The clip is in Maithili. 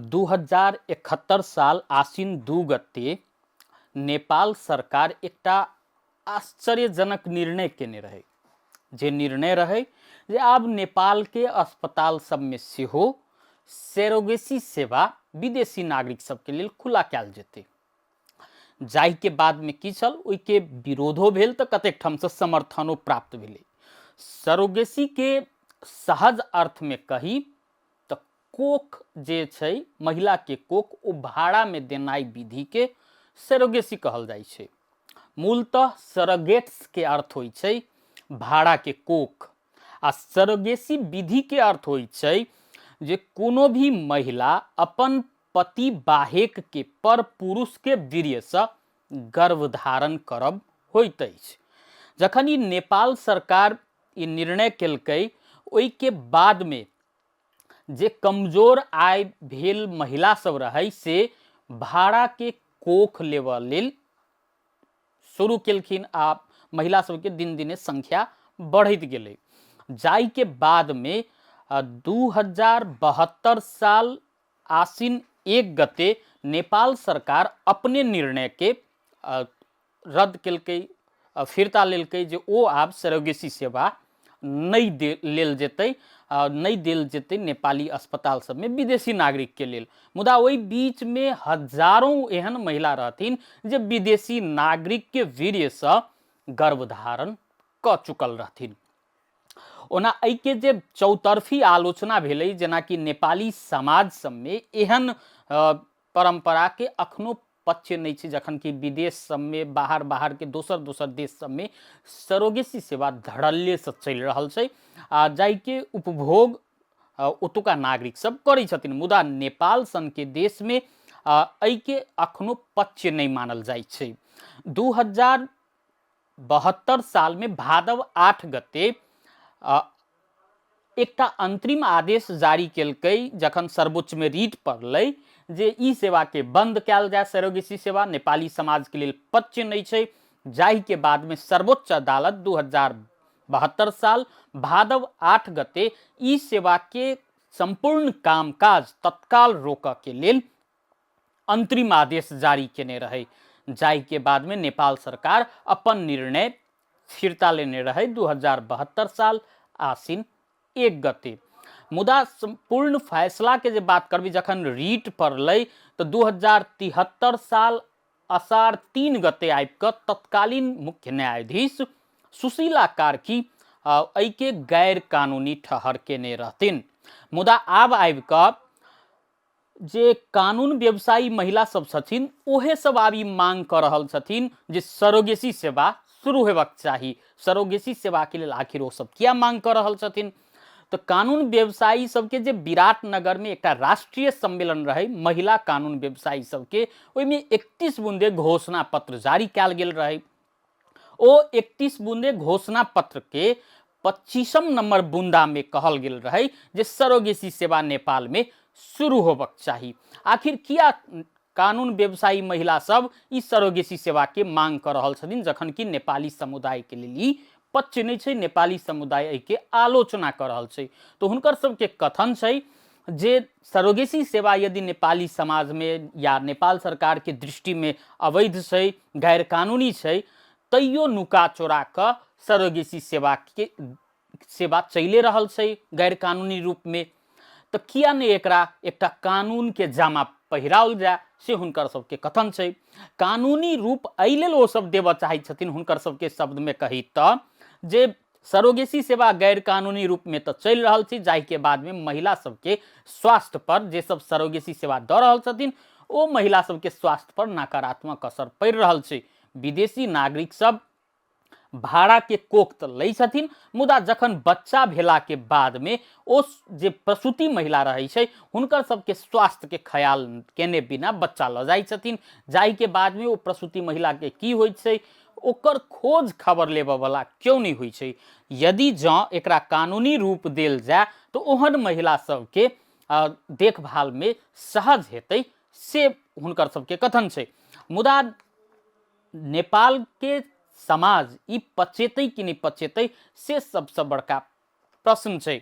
2071 साल आसिन 2 गते नेपाल सरकार एकटा आश्चर्यजनक निर्णय केने रहै, जे निर्णय रहै जे आब नेपालके अस्पताल सबमे सेहो सेरोगेसी सेवा विदेशी नागरिक सबके लेल खुला कयल जेतै। जाहिके बादमे की छल, ओहिके विरोधो भेल तऽ कतेक ठामसँ समर्थनो प्राप्त भेलै। सरोगेसीके सहज अर्थमे कही तऽ कोख जे छै, महिलाके कोख, ओ भाड़ामे देनाइ विधिके सरोगेसी कहल जाइ छै। मूलतः सरोगेट्सके अर्थ होइ छै भाड़ाके कोख, आ सरोगेसी विधिके अर्थ होइ छै जे कोनो भी महिला अपन पति बाहेकके पर पुरुषके वीर्यसँ गर्भधारण करब होइत अछि। जखन ई नेपाल सरकार ई निर्णय केलकै, ओहिके बादमे जे कमजोर आय भेल महिला सब रहै से भाड़ाके कोख लेबऽ लेल शुरू केलखिन आ महिला सबके दिन दिने संख्या बढ़ैत गेलै। जाहिके बादमे 2072 साल आसिन 1 गते नेपाल सरकार अपने निर्णयके रद्द केलकै, फिर्ता लेलकै जे ओ आब सरोगेसी सेवा नहि दे लेल जेतै, नहि देल जेतै नेपाली अस्पताल सबमे विदेशी नागरिकके लेल। मुदा ओहि बीचमे हजारों एहन महिला रहथिन जे विदेशी नागरिकके वीर्यसँ गर्भधारण कऽ चुकल रहथिन। ओना एहिके जे चौतरफी आलोचना भेलै, जेनाकि नेपाली समाज सबमे एहन परम्पराके अखनो पच्य नहि छै, जखन कि विदेश सबमे, बाहर बाहरके दोसर दोसर देश सबमे सरोगेसी सेवा धड़ल्लेसँ चलि रहल छै आ जाहिके उपभोग ओतुका नागरिक सब करै छथिन। मुदा नेपाल सनके देशमे एहिके अखनो पच्य नहि मानल जाइ छै। 2072 सालमे भादव 8 गते एकटा अंतरिम आदेश जारी केलकै, जखन सर्वोच्चमे रीट पड़लै जे ई सेवाके बंद कयल जाय, सरोगेसी सेवा नेपाली समाजके लेल पच्य नहि छै। जाहिके बादमे सर्वोच्च अदालत 2072 साल भादव 8 गते ई सेवाके सम्पूर्ण कामकाज तत्काल रोकऽके लेल अंतरिम आदेश जारी केने रहै, जाहिके बादमे नेपाल सरकार अपन निर्णय फिर्ता लेने रहै 2072 साल आसिन 1 गते। मुदा सम्पूर्ण फैसलाके जे बात करबै, जखन रीट पड़लै तऽ 2073 साल अषाढ़ 3 गते आबि कऽ तत्कालीन मुख्य न्यायाधीश सुशीला कार्की एहिके गैर कानूनी ठहर केने रहथिन। मुदा आब आबि कऽ जे कानून व्यवसायी महिला सब छथिन, ओहे सब आब ई मांग कऽ रहल छथिन जे सरोगेसी सेवा शुरू हेबाक चाही। सरोगेसी सेवाके लेल आखिर ओ सब किया मांग कऽ रहल छथिन? तऽ कानून व्यवसायी सबके जे विराटनगरमे एकटा राष्ट्रीय सम्मेलन रहै महिला कानून व्यवसायी सबके, ओहिमे 31 बुंदे घोषणा पत्र जारी कयल गेल रहै। ओ 31 बुंदे घोषणा पत्र के 25 नंबर बुंदा में कहल गेल रहे जे सरोगेसी सेवा नेपाल में शुरू होबक चाही। आखिर किया कानून व्यवसायी महिला सब ई सरोगेसी सेवा के मांग कर रहल छथिन, जखन कि नेपाली समुदाय के लेल ई पच्य नहि छै, नेपाली समुदाय एहिके आलोचना कर रहल छै? तऽ हुनकर सबके कथन छै जे सरोगेसी सेवा यदि नेपाली समाजमे या नेपाल सरकारके दृष्टिमे अवैध छै, गैरकानूनी छै, तैयो नुका चोरा कऽ सरोगेसी सेवाके सेवा चलिए रहल छै गैरकानूनी रूपमे, तऽ किया नहि एकरा एकटा कानूनके जामा पहिराओल जाय, से हुनकर सबके कथन छै। कानूनी रूप एहि लेल ओ सब देबऽ चाहै छथिन, हुनकर सबके शब्दमे कही तऽ जे सरोगेसी सेवा गैरकानूनी रूपमे तऽ चलि रहल छै, जाहिके बादमे महिला सबके स्वास्थ्य पर, जे सब सरोगेसी सेवा दऽ रहल छथिन ओ महिला सबके स्वास्थ्य पर नकारात्मक असर पड़ि रहल छै। विदेशी नागरिक सब भाड़ाके कोख तऽ लै छथिन, मुदा जखन बच्चा भेलाके बादमे ओ जे प्रसूति महिला रहै छै हुनकर सबके स्वास्थ्यके ख्याल केने बिना बच्चा लऽ जाइ छथिन, जाहिके बादमे ओ प्रसूति महिलाके की होइ छै ओकर खोज खबर लेबऽवला केओ नहि होइ छै। यदि जँ एकरा कानूनी रूप देल जाय तऽ ओहन महिला सबके देखभालमे सहज हेतै, से हुनकर सबके कथन छै। मुदा नेपालके समाज ई पचेतै कि नहि पचेतै, से सबसँ बड़का प्रश्न छै।